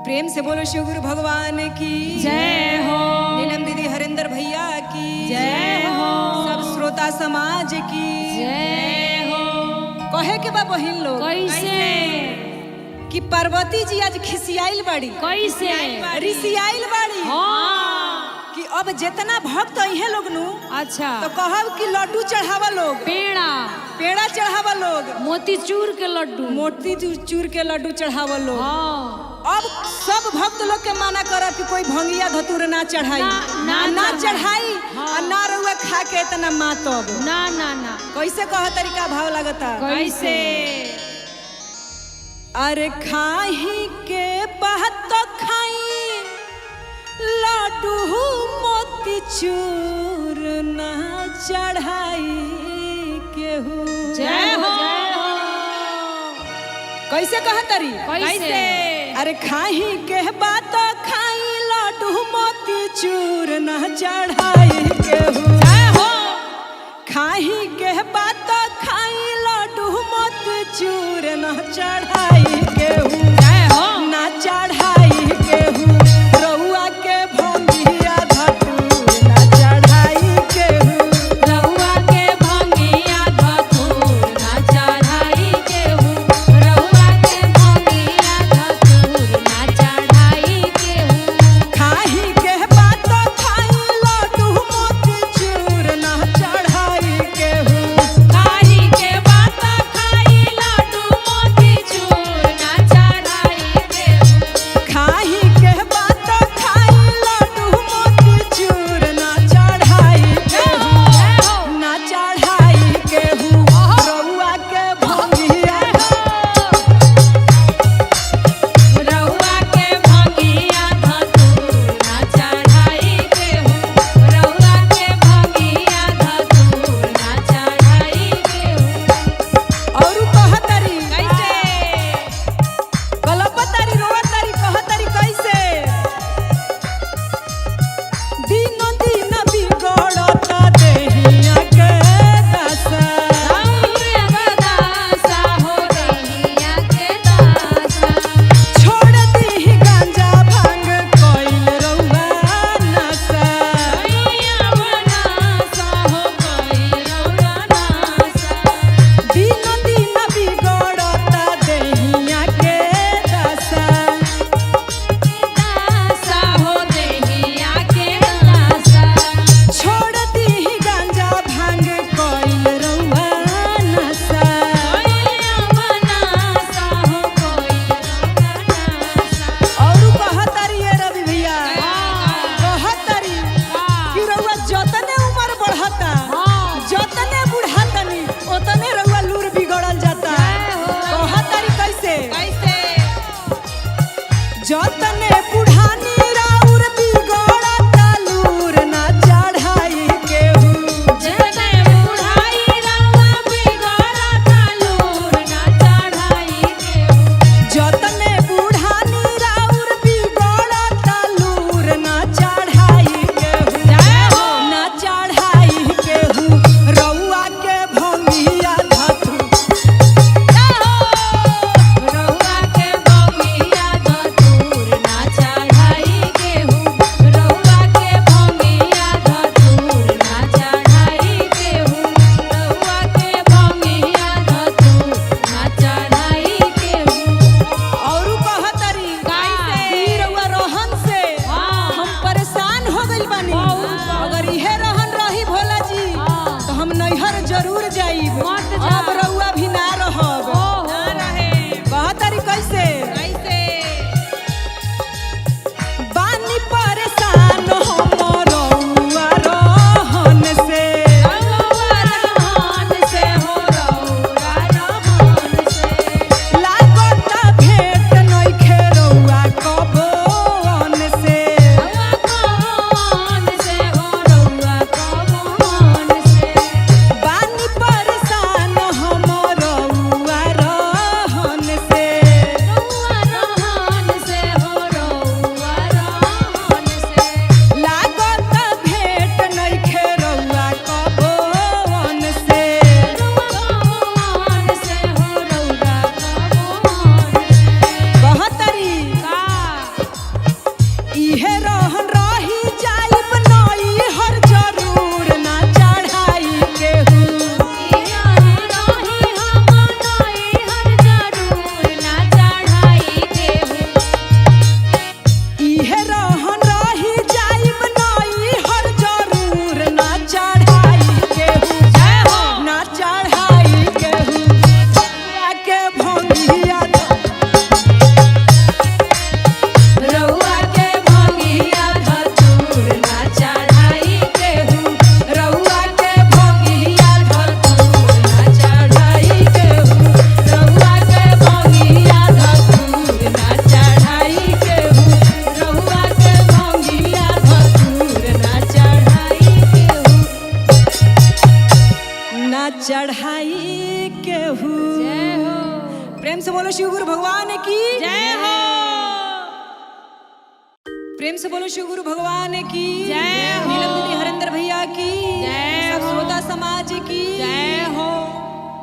प्रेम से बोलो शिव गुरु भगवान की जय हो। नीलम दीदी हरिंदर भैया की जय हो। सब श्रोता समाज की जय हो। कहे के बा बहिन लोग कैसे? कि पार्वती जी आज खिसियाइल बाड़ी, कैसे? रिसियाइल बाड़ी हाँ। कि अब जितना भक्त इहे लोग नु अच्छा। तो कहब कि लड्डू चढ़ावा लोग, पेड़ा, पेड़ा चढ़ावा लोग, मोतीचूर के लड्डू, मोती चूर के लड्डू चढ़ावा लोग। हाँ। अब सब भक्त लोग के मना करब कि कोई भंगिया धतूर ना चढ़ाई, ना, ना ना चढ़ाई। हाँ। आ ना रउआ खा के इतना मातब। ना ना ना। कैसे कह तरीका भाव लगता? कैसे? अरे खाही के बात खाई लड्डू मोती चूर ना चढ़ाई केहू। जय हो, जय हो। कैसे कह तरी? कैसे? अरे खाही के बात खाई लड्डू मोती चूर ना चढ़ाई केहू। जय हो। खाही के बात खाई लड्डू मोती चूर ना चढ़ाई केहू। जय हो। ना चढ़ाई केहू रउआ के भंगिया धतूर ना चढ़ाई केहू। रहुआ के भंगिया धतूर ना चढ़ाई केहू। रहुआ के भंगिया धतूर ना चढ़ाई केहू। खाही के बात खाई लड्डू मोती चूर ना चढ़ाई केहू। खाही के बात खाई लड्डू मोतीचूर ना चढ़ाई केहू। खाही के बात खाई लड्डू मोती चूर ना चढ़ाई केहू। जय हो। ना चढ़ाई केहू रउआ के भंगिया। रहुआ के भंगिया धतूर ना चढ़ाई केहू। रहुआ के भंगिया धतूर ना चढ़ाई केहू। और कहतरी कैसे? कलपतारी रोवतारी कहतारी कैसे? दिन दिन बिगड़ता देहिया के दशा। दासा हो रहिया के दासा। छोड़ दीही गांजा भांग कइल रउआ नशा। कैया बनासा हो कैरौरा नासा। दिन दिन बिगड़ता देहिया के दशा। दासा हो देहिया के दासा। छोड़ दीही गांजा भांग कइल रउआ नशा। कैया बनासा हो कैरौरा नासा। औरू कहतारी ये रवि भैया, कहतारी कि रउआ जतने उम्र बढ़ता, जतने बुढ़ातनी, ओतने रउआ लूर बिगड़ल जाता। कहतारी कैसे? कैसे? जतने बुढ़ानी राउर बिगड़ता लूर ना चढ़ाई केहू। जतने बुढ़ाई रउआ बिगड़ता लूर ना चढ़ाई केहू। जतने बुढ़ानी राउर बिगड़ता लूर ना चढ़ाई केहू। जय हो। ना चढ़ाई केहू रउआ के भंगिया धतू। रहुआ भगवान की जय हो। प्रेम से बोलो शिव गुरु भगवान की जय हो। नीलम दीदी हरेंद्र भैया की जय सब हो। श्रोता समाज की जय हो।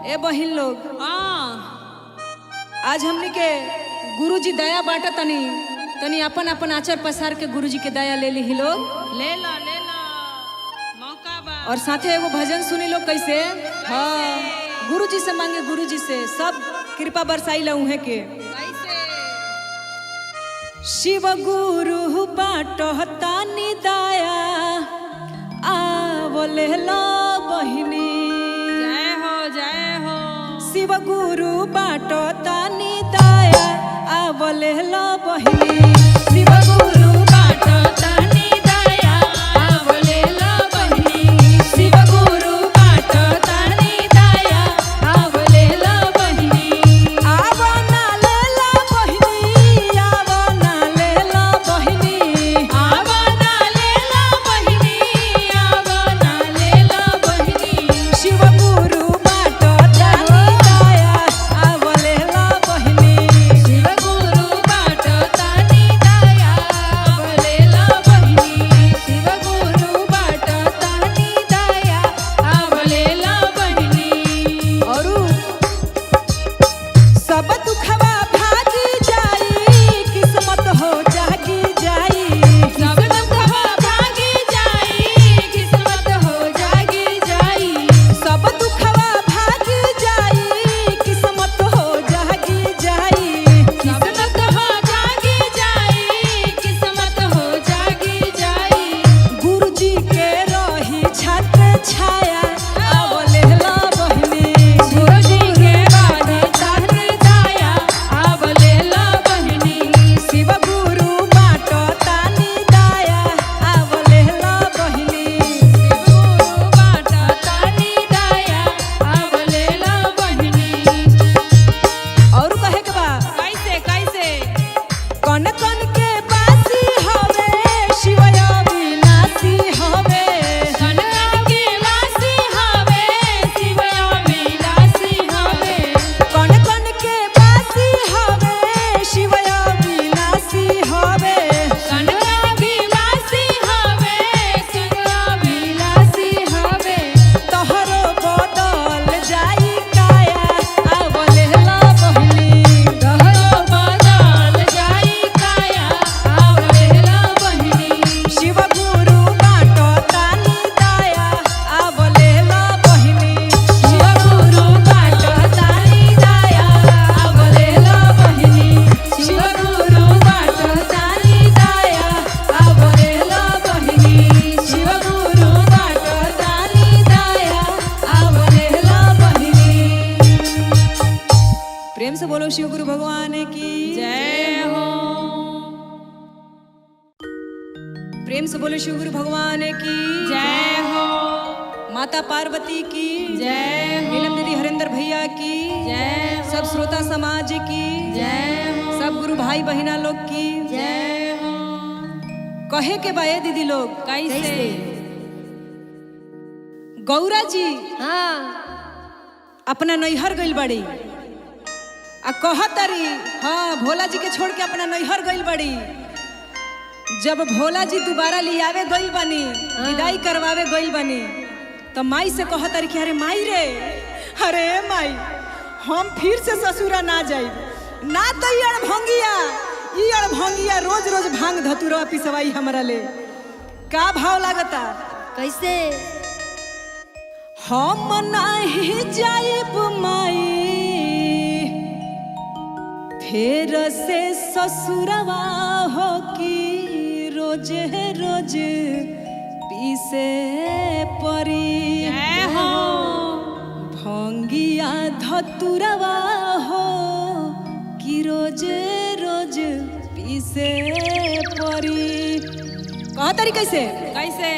ए बहिन लोग, हाँ आज हमनी के गुरुजी दया बांटा तनी तनी अपन अपन आचर पसार के गुरुजी के दया ले ली लोग। ले लो ले लो, मौका बा। और साथे एगो भजन सुनी लोग कैसे। हाँ, गुरुजी से मांगे, गुरुजी से सब कृपा बरसाई ला उहे के। कैसे? शिव गुरु बाटतानी दया आवले लो बहिनी। जय हो जय हो। शिव गुरु बाटतानी दया आवले लो बहिनी। शिव गुरु बाटतानी दया आवले लो बहिनी। शिव गुरु बाटतानी दया आवले लो बहिनी। आवना लेला बहिनी, आवना लेला बहिनी। आवना लेला बहिनी, आवना लेला बहिनी। शिव गुरु बाटतानी दया आवले लो बहिनी। शिव गुरु बाटतानी दया आवले लो बहिनी। शिव गुरु बाटतानी दया आवले लो बहिनी। औरू सब दुखवा भागी जाई, किस्मत हो जागी जाई। सब दुखवा भागी जाई, किस्मत हो जागी जाई। सब दुखवा भागी जाई, किस्मत हो जागी जाई। किस्मत हो जागी जाई, किस्मत हो जागी जाई। गुरुजी के रही छत्र छाया आवले ला बहिनी। गुरुजी के बानी छत्र छाया आवले ला बहिनी। शिव गुरु बाटतानी दया आवले ला बहिनी। शिव गुरु बाटतानी दया आवले ला बहिनी। और कहे के बा कैसे कैसे? कौन कौन के बासी हवे, शिव अविनाशी हवे। कन कन के वासी हवे, शिव अविनाशी हवे। कौन कौन के बासी हवे, शिव अविनाशी हवे। कन कन के वासी हवे, शिव अविनाशी हवे। तोहरो बदल जाई काया आवले ला बहिनी। तोहरो बदल जाई काया आवले ला बहिनी। शिव गुरु बाटतानी दया आवले ला बहिनी। शिव गुरु बाटतानी दया आवले ला बहिनी। शिव गुरु बाटतानी दया आवले ला बहिनी। शिव गुरु बाटतानी दया आवले ला बहिनी। प्रेम से बोलो शिव गुरु भगवान की जय हो। प्रेम से बोलो शिव गुरु भगवान की जय हो। माता पार्वती की जय हो। नीलम दीदी हरेंद्र भैया की जय हो। सब श्रोता समाज की जय हो। सब गुरु भाई बहिना लोग की जय हो। कहे के बाए दीदी लोग कैसे? गौरा जी हाँ अपना नैहर गइल बड़ी आ कहतरी, हाँ भोला जी के छोड़ के अपना नैहर गइल बड़ी। जब भोला जी दोबारा लियावे गइल बनी, विदाई करवावे गइल बनी, तो माई से कहतरी कि अरे माई रे, अरे माई, हम फिर से ससुरा ना जाई ना तो ई अड़भंगिया, ई अड़भंगिया रोज रोज भांग धतुरवा पिसवाई हमरा ले। का भाव लागता? कैसे? हम नाही जाइब माई फेर से ससुरवा हो की रोज रोज पीसे परी। जय हो। भंगिया धतुरवा हो कि रोज रोज पीसे परी। कहा तरी कैसे? कैसे?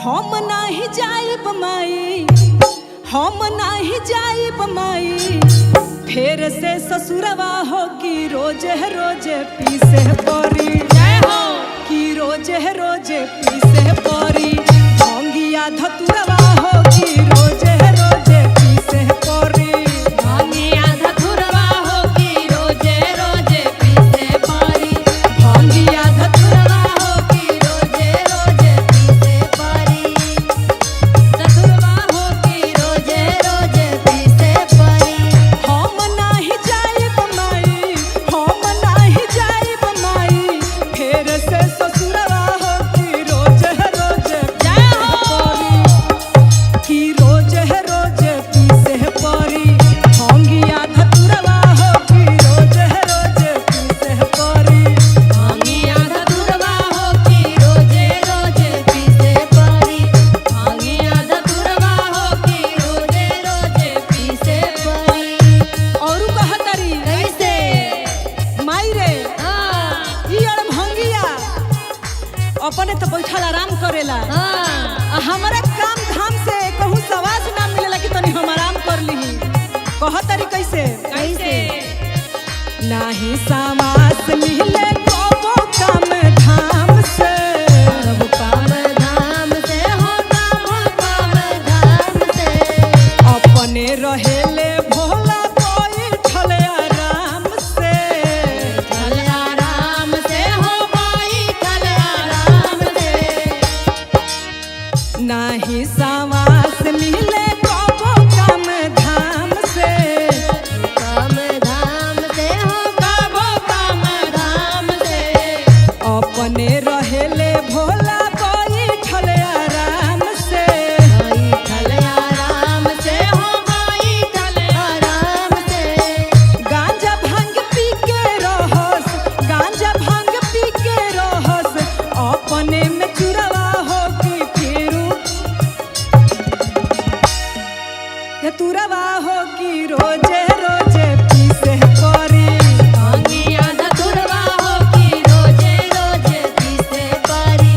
हम नाही जाइब माई, हम नाही जाइब माई फेर से ससुरवा हो कि रोज रोज पीसे परी। जय हो। कि रोज रोज पीसे परी भंगिया धतुरवा हो कि रोज रोज पीसे परी। भंगिया धतुरवा हो कि रोज रोज अपने तो बैठल आराम करेला आ हमारा काम धाम से कहूँ सवाज ना मिलेला कि तनी हम आराम कर लीही। कहतरी कैसे? कैसे? नाही सावास मिले कबो काम धाम से, काम धाम से हो काम धाम से, अपने रहेले भोला बैठल आराम से, चल आराम से हो बैठल आराम से, नाही सावास मिले कबो काम धाम से, काम धाम से हो कबो काम धाम से, अपने रहेले भोला बैठल आराम से, बैठल आराम से हो बैठल आराम से, गांजा भांग पी के रहस, गांजा भांग पी के रहस, अपने में चुरवा हो कि फिरू धतुरवा हो कि रोजे रोजे पीसे परी, भांगिया धतुरवा हो कि रोजे रोजे पीसे परी,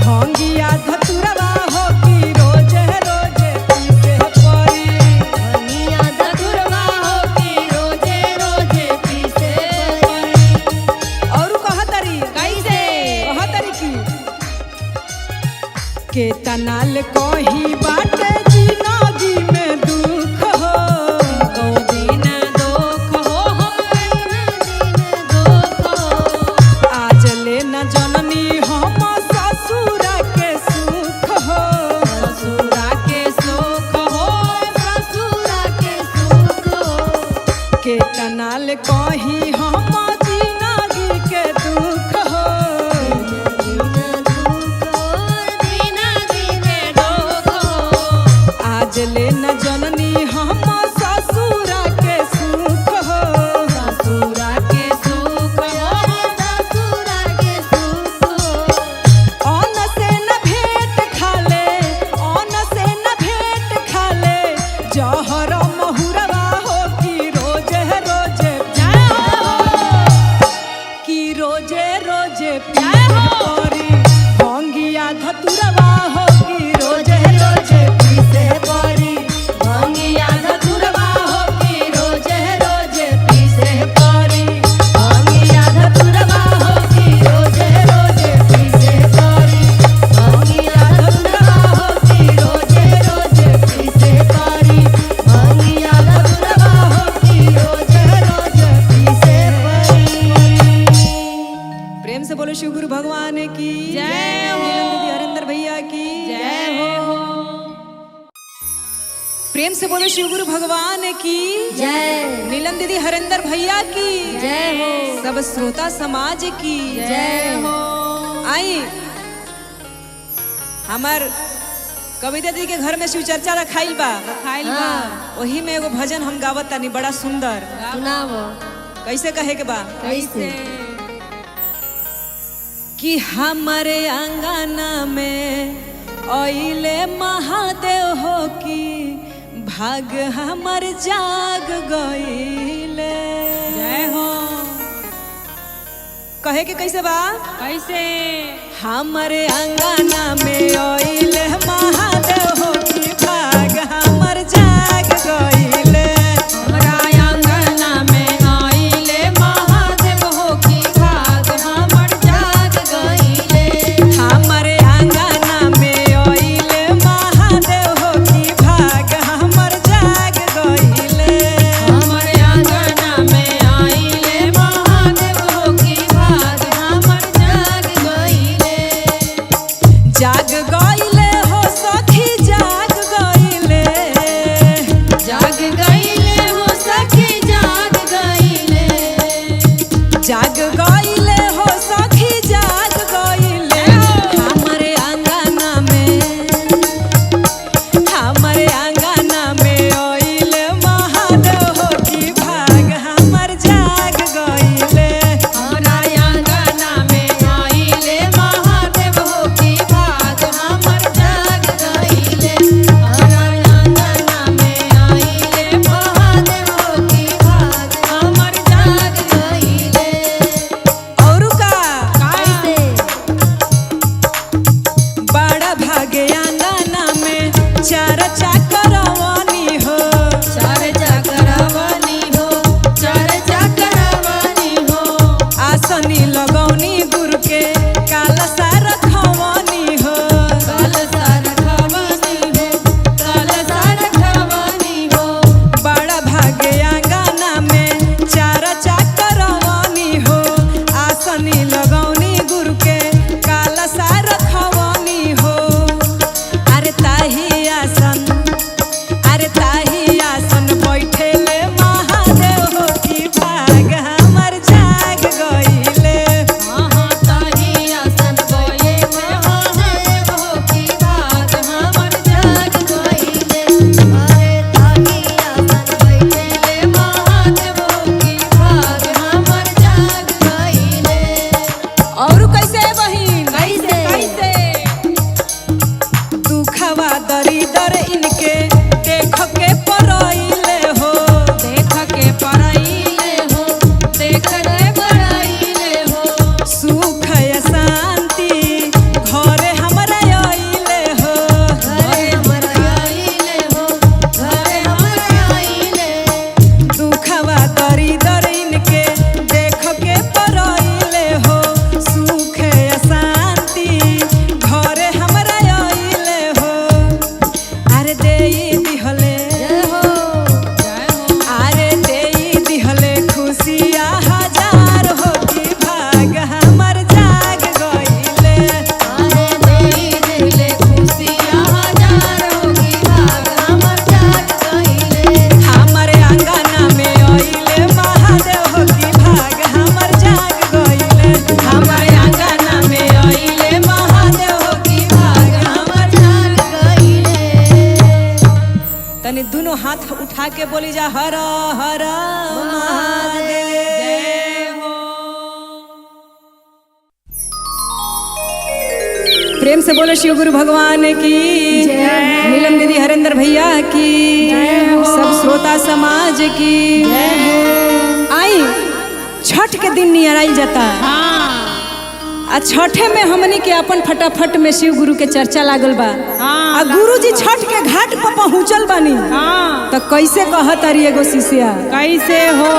भंगिया धतुरवा हो कि रोजे रोजे पीसे परी, भांगिया धतुरवा हो कि रोजे रोजे पीसे परी, और कहतरी कैसे? कहतरी की केतनाल कही बाटे जिनगी में दुख हो, को दिन दुख हो हम दिन दुख हो, आज ले न जननी हम ससुर के सुख हो, ससुरा के सुख हो, ससुरा के सुख हो, केतनाल कही हम जिनगी के दुख हो, दिन दुख हो, दिन दिन दुख हो, आज ले न जननी हम ससुर के सुख हो, ससुरा के सुख हो, ससुरा के सुख हो, अन्न से न भेंट खाले, अन्न से न भेंट खाले, जहर महुरवा हो कि रोजे रोजे जय हो, कि रोजे रोजे पीसे परी, भंगिया धतुरवा हो कि रोजे रोजे पीसे परी, भांगिया धतुरवा हो कि रोजे रोजे पीसे परी, भांगिया धतुरवा हो कि रोजे रोजे पीसे परी, भांगिया धतुरवा हो कि रोजे रोजे पीसे परी, भांगिया धतुरवा हो कि रोजे रोजे पीसे परी। प्रेम से बोलो शिव गुरु भगवान की जय हो। नीलम दीदी हरिंदर भैया की जय हो। प्रेम से बोलो शिव गुरु भगवान की जय। नीलम दीदी हरिंदर भैया की जय हो। सब श्रोता समाज की जय हो। आई हमार कविता दीदी के घर में शिव चर्चा रखाइल बा, खाइल बा। वही में एगो भजन हम गावत तानी बड़ा सुंदर। सुनाओ। कैसे कहे के बा? कैसे? कि हमारे अंगना में ओइले महादेव हो कि भाग हमर जाग गइले। जय हो। कहे के कैसे बा? कैसे? हमारे अंगना में ओइले महादेव हो कि भाग हमर जाग गइले। हमरा अंगना में आइले महादेव हो कि भाग हमर जाग गइले। हमारे अंगना में ओइले महादेव हो कि भाग हमर जाग गइले। हमर अंगना में आइले महादेव हो कि भाग हमर जाग गइले। जाग गइले हो सखी जाग गइले। जाग गइले हो सखी जाग गइले। जाग गइले हो सखी जाग गइले। हमारे अंगना में, हमारे अंगना में ओइले महादेव हो कि भाग हमर जाग गइले। हमरा अंगना में आइले महादेव हो कि भाग हमर जाग गइले। हमरा अंगना में आइले महादेव हो कि भाग हमर जाग गइले। बोली जा हर हर महादेव। प्रेम से बोलो शिव गुरु भगवान की, नीलम दीदी हरेंद्र भैया की, सब श्रोता समाज की। आई छठ के दिन नियराइल जाता आ छठे में हमनी के अपन फटाफट में शिव गुरु के चर्चा लागल बा। आ गुरु जी छठ के घाट पर पहुंचल बानी तो कैसे कहत अरी एगो शिष्या कैसे हो?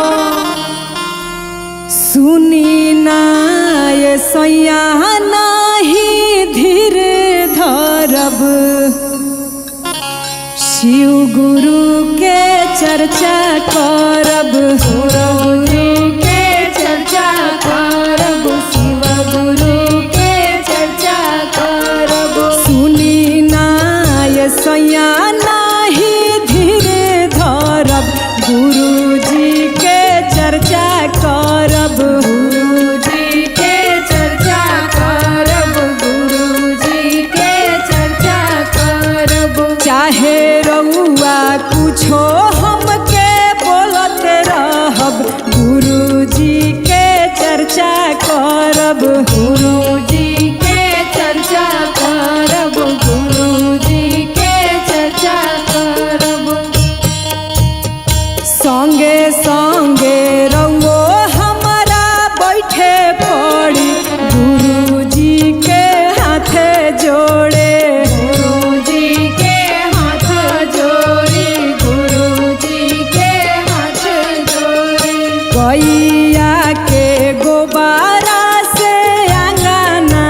सुनी ना ये सैया नाही धीर धरब, शिव गुरु के चर्चा करब, गुरु के चर्चा करब, शिव गुरु के चर्चा करब। सुनी ना ये सैया नाही धीर धरब, गुरु जी के चर्चा करब, गुरु जी के चर्चा करब, गुरु जी के चर्चा करब। चाहे रउआ कुछो हमके बोलत रहब, गुरु जी के चर्चा करब, गुरु जी के चर्चा करब, गुरु जी के चर्चा करब। संगे संगे रउओ हमारा बैठे पड़ी, गुरु जी के हाथे जोड़े, गुरु जी के हाथ जोड़ी, गुरु जी के हाथ जोड़ी। गैया के गोबारा से आंगना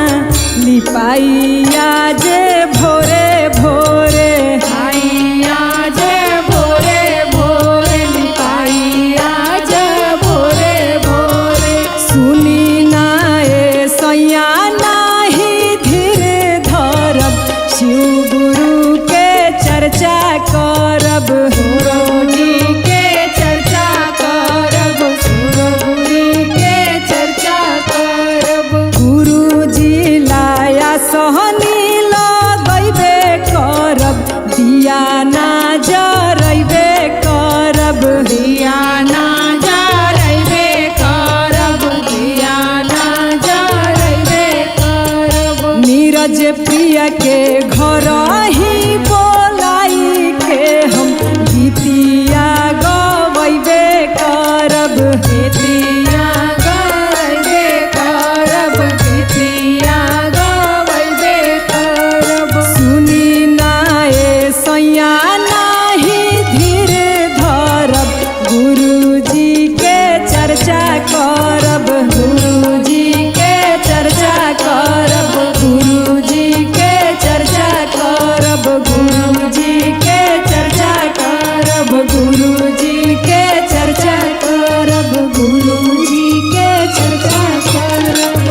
लिपाइया जे भोरे भोरे, आइया जय भोरे भोरे, लिपाइया जय भोरे भोरे। सुनी ना ए सैया नाही धीर धरब, शिव गुरु के चर्चा करब, गुरु जी के चर्चा करब, गुरु के चर्चा करब। गुरु जी लाया सहनी लगैबे करब, दिया ना जरैबे करब, दिया ना जरैबे करब, दिया ना जरैबे करब। नीरज प्रिय के घर ही बोलाई के हम गीतिया गवैबे करब, गीतिया गवैबे करब, गीतिया गवैबे करब। सुनी ना ए सैया नाही धीर धरब, गुरु जी के चर्चा करब, गुरु जी के चर्चा करब, गुरु जी के चर्चा करब, गुरु जी के चर्चा करब, गुरु जी के चर्चा करब, गुरु जी के चर्चा करब।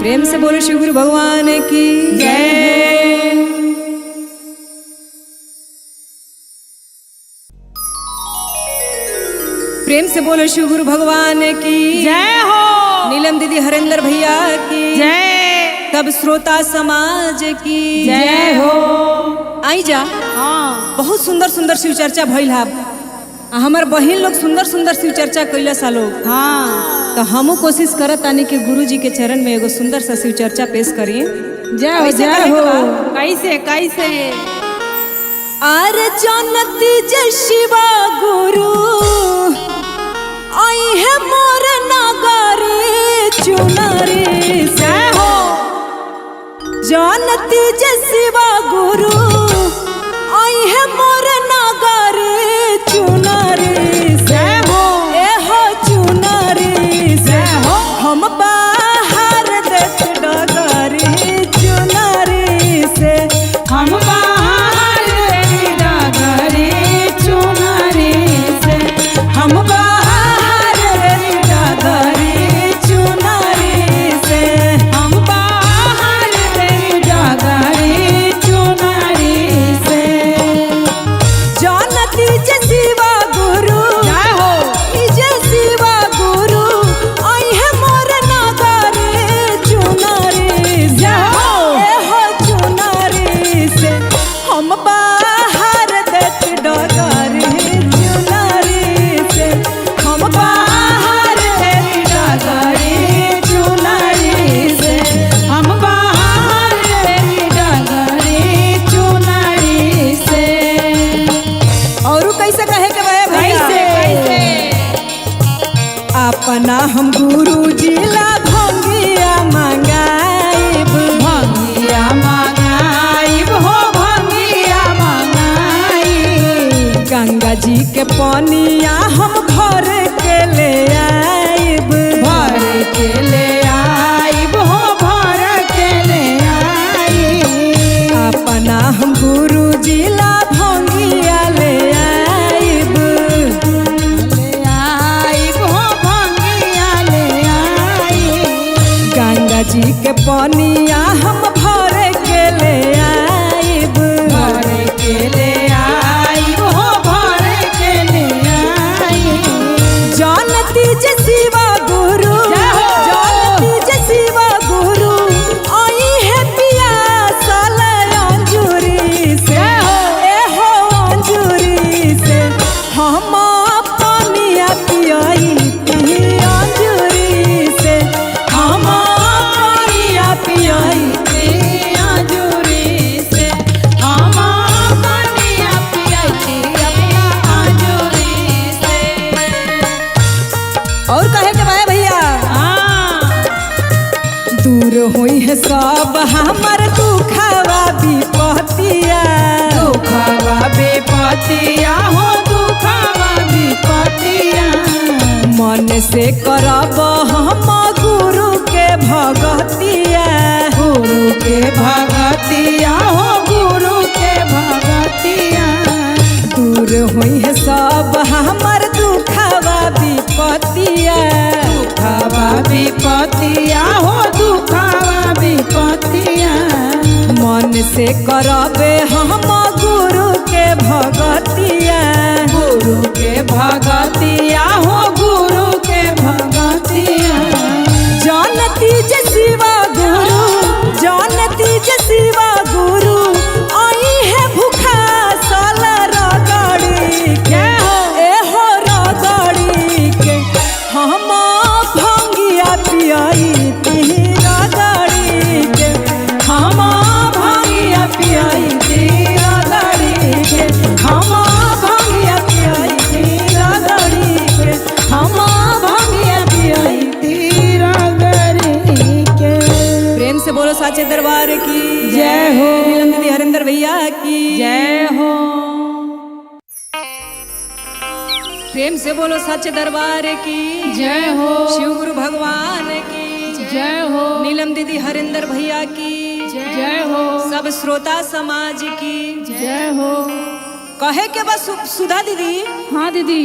प्रेम से बोलो शिव गुरु भगवान की जय। प्रेम से बोलो शिव गुरु भगवान की जय हो। नीलम दीदी हरेंद्र भैया की जय। तब श्रोता समाज की जय हो। आई जा हाँ बहुत सुंदर सुंदर शिव चर्चा भइल हा। आ हमर बहिन लोग सुंदर सुंदर शिव चर्चा कैला सा लोग। हाँ तो हमू कोशिश करत तानी कि गुरु जी के चरण में एगो सुंदर सा शिव चर्चा पेश करी। जय हो, कैसे जय कहे हो। के बा? कैसे कैसे? आर जनती जय शिवा गुरु आई है मोर नगरी चुनरी से हो। जानती जय शिवा गुरु आई है मोर नगरी चुनरी से हो। ए हो चुनरी से हो। हम बाहर देख डगरी चुनरी से, हम बाहर डगरी चुनरी से, हम बाहर डगरी चुनरी से, हम बाहर डगरी चुनरी से। जानती जय शिवा गुरु जय हो। जय शिवा गुरु आई है मोर नगरी अपना हम गुरु जी ला भंगिया मंगाइब। भंगिया मंगाइब हो भंगिया मंगाइब। गंगा जी के पनिया हम भर के ले आइब। भर के ले आइब हो भर के ले आइब। अपना हम गुरु जी ला भंगिया ले आइब। ले आइब हो भंगिया ले आइब। गंगा जी के पनिया हम भर के ले आइब। भर के ले आइब हो भर के ले आइब। जानती जे शिवा गुरु, जानती जे शिवा गुरु आई है पिया साला अंजूरी से, ए हो अंजूरी से हम पानिया पियाई अंजूरी से, हम पानिया पियाई अंजूरी से, हम पानिया पियाई अपना अंजूरी से। और कहे के भाई भैया, हाँ दूर हुई है सब हमर दुखवा विपतिया। दुखवा विपतिया हो दुखवा विपतिया। मन से करब हम गुरु के भगतिया। गुरु के भगतिया हो गुरु के भगतिया। दूर हुई है सब हमर दुखवा विपतिया। दुखवा विपतिया हो दुखवा विपतिया। मन से करबे हम गुरु के भगतिया। गुरु के भगतिया हो गुरु के भगतिया। जानती जे शिवा गुरु, जानती जे शिवा गुरु आई है भूखा साला रगड़ी के, ए हो रगड़ी के हम भंगिया पियाई रगड़ी के, हम भंगिया पियाई रगड़ी के, हम भंगिया पियाई रगड़ी के, हम भंगिया पियाई रगड़ी के। प्रेम से बोलो साचे दरबार की जय हो। नीलम दीदी हरिंदर भैया की जय हो। प्रेम से बोलो साचे दरबार की जय हो। शिव गुरु भगवान की जय हो। नीलम दीदी हरिंदर भैया की जय हो। सब श्रोता समाज की जय हो। कहे के बस सुधा दीदी। हाँ दीदी।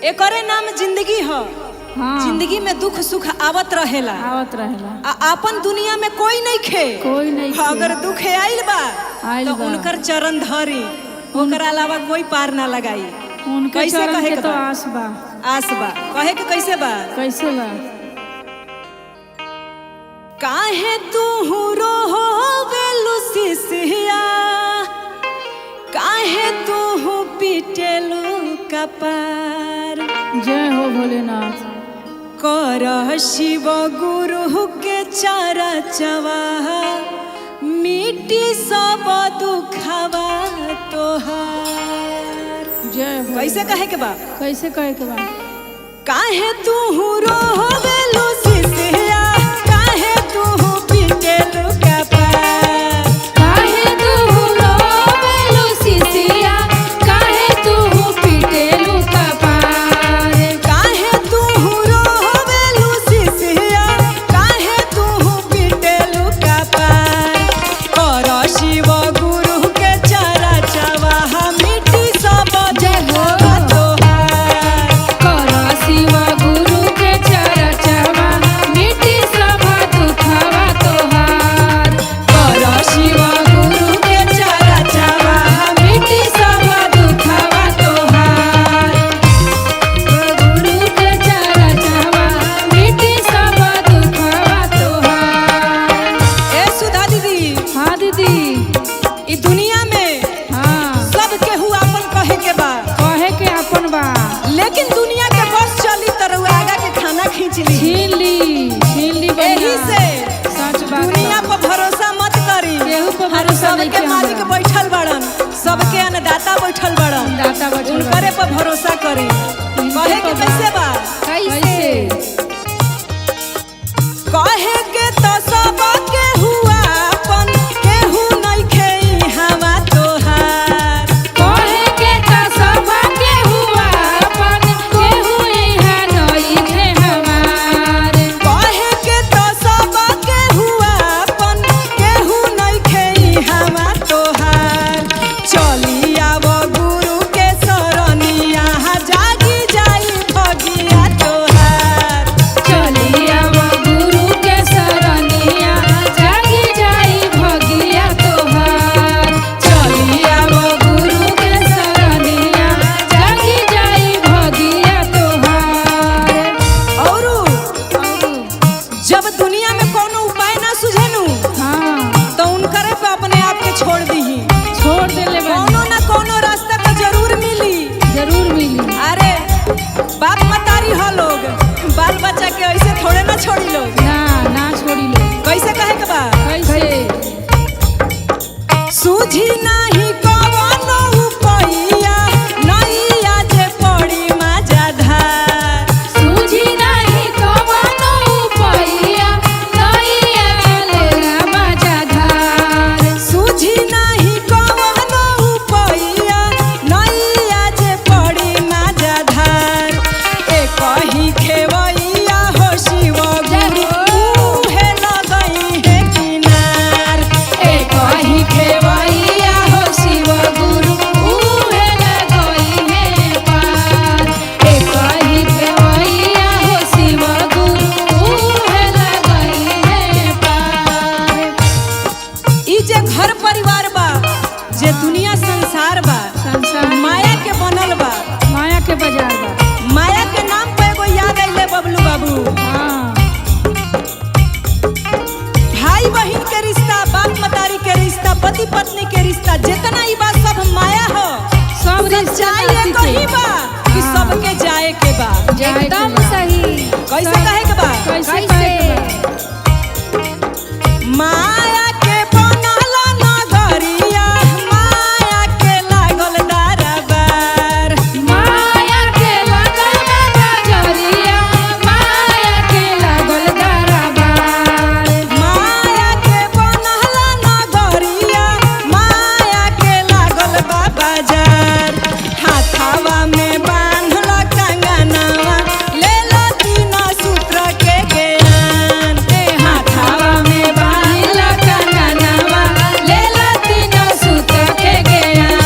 एकरे नाम जिंदगी ह। हाँ जिंदगी में दुख सुख आवत रहेला, आवत रहेला। आ आपन दुनिया में कोई नहीं खे, कोई नहीं खे। अगर दुख आइल बा आइल तो बा। उनकर चरण धरी, ओकर अलावा कोई पार ना लगाई। उनके कैसे चरण कहे के के तो बा? आस बा। आस बा। कहे के कैसे बा? कैसे बा? काहे तू रोवेलु सिसिया, काहे तू पीटेलु कपार। जय हो भोलेनाथ। कर शिव गुरु के चारा चवा, मिट्टी सब दुखवा तोहार। जय हो। कैसे कहे के बा? कैसे कहे के बा? काहे तू रोवेलु सिसिया, काहे तू पीटेलु कपार। काहे तू रोवेलु सिसिया, काहे तू पीटेलु कपार। काहे तू रोवेलु सिसिया, काहे तू पीटेलु कपार। कर शिव गुरु के चारा चवा, मिट्टी सब दुखवा तोहार। कर शिव गुरु के चरचवा, मिट्टी सब दुखवा तोहार। कर शिव गुरु के चरचवा, मिट्टी सब दुखवा तोहार। गुरु के चरचवा, मिट्टी सब दुखवा तोहार। ए सुधा दीदी। हाँ दीदी। ई दुनिया में हाँ सब केहू आपन कहे के बा, कहे के अपन बा, लेकिन दुनिया के बस चली त रउआ आगा के खाना खींच ली। छीन ली, छीन ली बनिया। एही से सच बात दुनिया बा। पर भरोसा मत करी। केहू पर भरोसा सबके नइखे मालिक हमरा। बैठल बड़न, सबके अन्नदाता बैठल बड़न, दाता बैठल उनकरे पर भरोसा करी। कहे के पर कैसे बा? कैसे छोड़ दीही। छोड़ देले बानी। कोनो ना कोनो रास्ता तो जरूर मिली। जरूर मिली। अरे बाप मतारी हो लोग, बाल बच्चा के ऐसे थोड़े ना छोड़ी लोग। ना ना छोड़ी लो। कैसे कहे के बा? कैसे? सूझी नाही कवनो उपाइया, नैया जे पड़ी माझाधार। सूझी नाही कवनो उपाइया, नैया लेला माझाधार। सूझी नाही कवनो उपाइया, नैया जे पड़ी माझाधार। ए कही खेवैया हो शिव गुरु, उहे लगई है किनार। ए कही खेवैया हो शिव गुरु, उहे लगई है पार। ए कही खेवैया हो शिव गुरु, उहे लगई है पार। ई जे घर परिवार बा, जे दुनिया संसार बा, संसार माया के बनल बा, माया के बाजार बा। माया के नाम पे एगो याद अइले बबलू बाबू। हाँ। भाई बहिन के रिश्ता, बाप मतारी के रिश्ता, पति पत्नी के रिश्ता, जितना ई बा सब माया हो। सब रिश्ता सच्चाई नाती एक ही के। बा कि सबके जाए के बा। जाए के एकदम बा। सही। कैसे कहे के बा? कैसे कैसे? कहे के बा? माया के बनल नगरिया, माया के लागल दरबार। माया के लागल बाजरिया, माया के लागल दरबार। माया के बनल नगरिया, माया के लागल बा बाजार। हाथावा में बांधल कंगनवा, लेला तीन सूत्र के ज्ञान। ए हाथावा में बांधल कंगनवा, लेला तीन सूत्र के ज्ञान।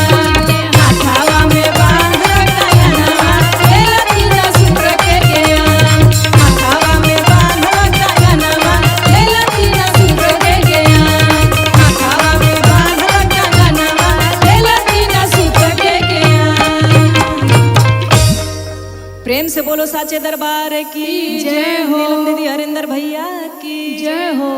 हाथावा में बांधल कंगनवा, लेला तीन सूत्र के ज्ञान। हाथावा में बांधल कंगनवा, लेला तीन सूत्र के ज्ञान। हाथावा में बांधल कंगनवा, लेला तीन सूत्र के ज्ञान। प्रेम से बोलो साचे दरबार की जय हो। नीलम दीदी, हरिंदर भैया की जय हो।